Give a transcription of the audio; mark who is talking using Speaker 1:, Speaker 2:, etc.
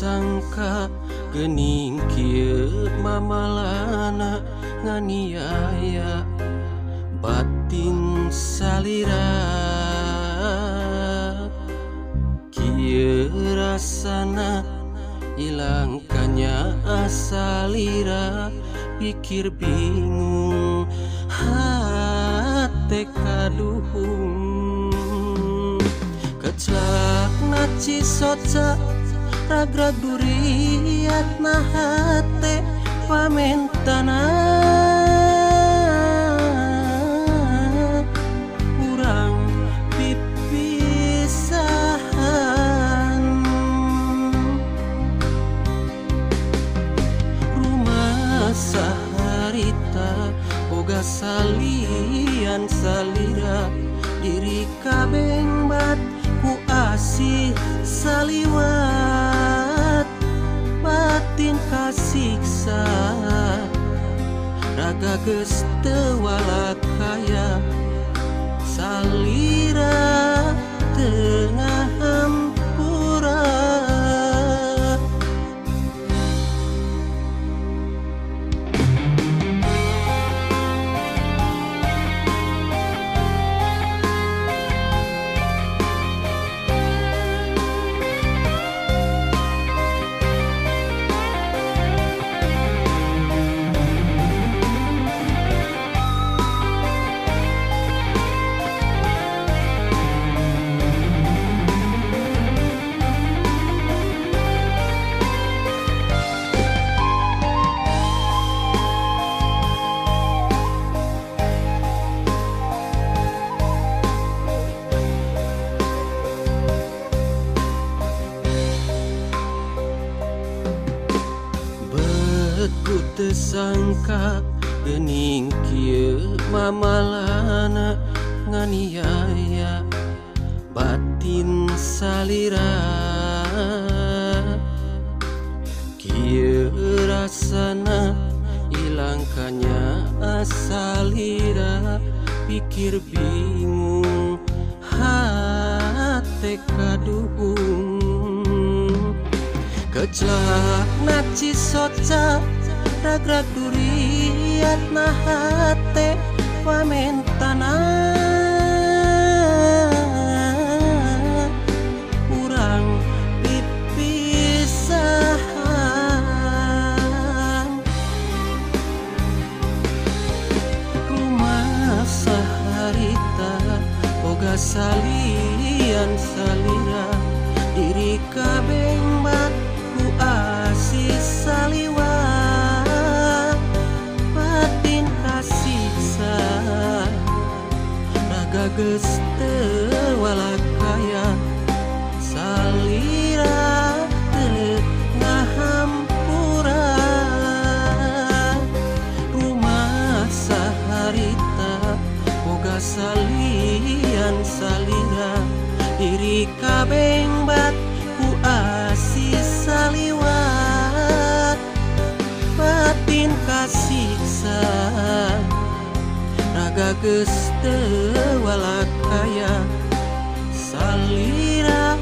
Speaker 1: Sangka geuning kieu mamalana nganiaya batin salira. Kieu rasana ilang kanya asalira, pikir bingung hate kaduhung. Keclak na cisoca ragrag duriat na hate pamentana. Urang pipisahan rumah saharita boga salian salira, diri kabeng bat ku asih saliwat. Batin kasiksa raga geus teu walakaya, salira teu ngahampura. Ku teu sangka geuning kieu mamalana nganiaya batin salira. Kieu rasana ilang kanya asalira, pikir bingung hate kaduhung. Keclak na cisoca ragrag duriat na hate pamentana. Urang pipisahan rumah saharita boga salian salira, diri kabeng bat ku asih saliwat. Batin kasiksa raga geus teu walakaya, salira teu ngahampura. Rumah saharita boga salian salira, diri kabeng bat ku asih saliwat. Batin kasiksa raga geus teu walakaya, salira.